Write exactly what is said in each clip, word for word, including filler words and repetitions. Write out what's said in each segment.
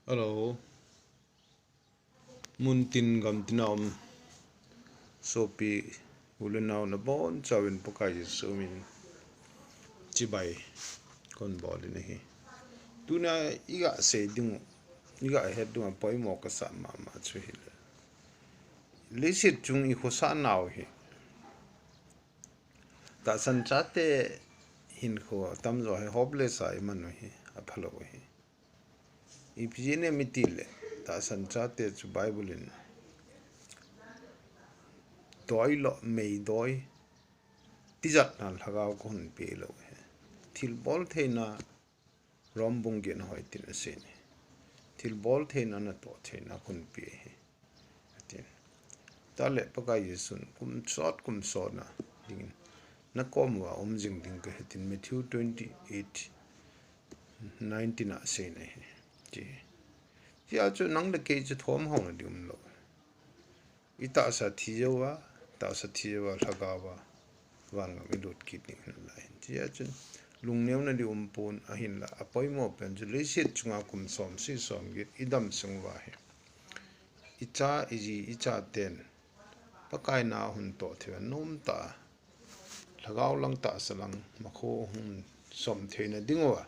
Hello. Muntin gamtina um sopi u le nao nabonchauvin Pakai Jesu min chibai kon bol in ahi. Tuna iga sei ding, iga het ding a poimo kasah mama chu hile, leiset chung i khosah nau hi, tahsan chate hinkho tamjo hi hopeless a i man u hi aphalou hi. Ipi jeh inem itile, tahsan chate chu Bible in doi lo, mei doi, tijat na lhagao kahon pe lou hi. Thilbol theina, Rom bung get na hoi tin asei ni. Thilbol theina natoh theina kahon pe hi, atin. Tale Pakai Jesun kum sot kum sot na dingin nakom uva um jing ding kahi tin Matthew twenty eight nineteen a asei na hi. Ti. Tia chu nang le kei chu thom hou na ding umlou. I tahsa thi jouva, tahsa thi jouva lhagao a vangam i lut kit ding hinalai. Tia chun lungneo na ding umpon ahinla, apoimo pen chu leiset chunga kum som sagi som get i dam sung uva hi, i cha, i ji, i chaten Pakai na hung toh thei a nomtah a lhagao lang tahsa lang makho hung som theina ding uva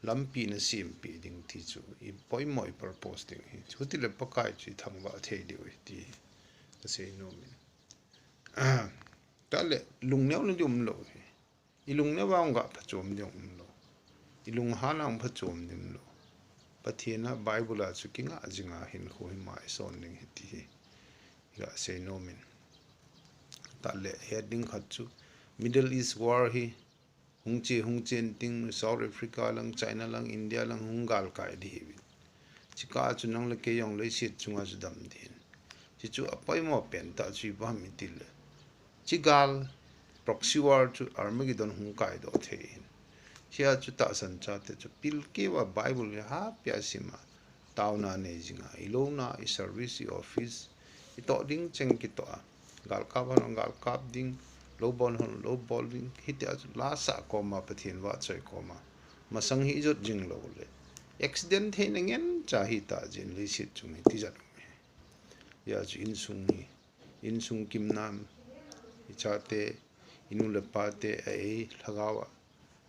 lampi na sempeh ding ti chu i poimo i purpose ding hi. Chutile Pakai chu i thangvah thei diu hi ti kasei nom in. Tale lungneo na ding umlou hi. I lungneo a hung ga phachom ding umlou. I lunghan a hung phachom ding umlou. Pathen a Bible a chu kingah jinga hinkho hi maison ding hi ti hi iga sei nom in. Tale het ding khat chu Middle East war hi hung che, hung chen ting South Africa lang, China lang, India lang hung galkai ding hiuvin. Chika chu nang le kei jong leiset chunga chu dam ding hin. Chi chu apoimo pen tah chu ipi ham itile, chi gal proxy war chu Armageddon hung kaidoh thei hin. Chia chu tahsan chate chu pilkeuva Bible hi hapia sima, taona nei jinga, i louna, i service, i office, i toh ding cheng kitoh a, galkap hon galkap ding, lou bol hon lou bol ding, hitia chu lasa koma Pathen vahchoi koma masang hi i jot jing loule, accident theina ngen cha hita jeh in leiset chung hi tijat um hi. Hia chu insung hi, insung kimna, i chate, i nu le pate a ei lhagao a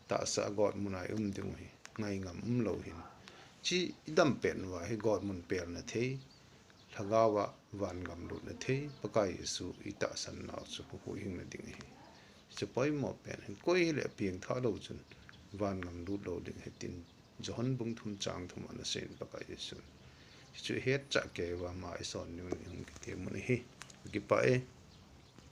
tahsa a gotmun a i um ding u hi ngaingam umlou hin. Chi i dam pen uva hi gotmun pelna thei, lhagao a vangam lutna thei Pakai Jesu i tahsan nau chu huhhing na ding hi. Chu poimo pen hin, koi hile apengthah lou chun vangam lut lou ding hi tin John bung thum chang thum ana seiyin Pakai Jesun. Chu hetcha keiva maison niu ni hung kitem u ahi. Kipah e.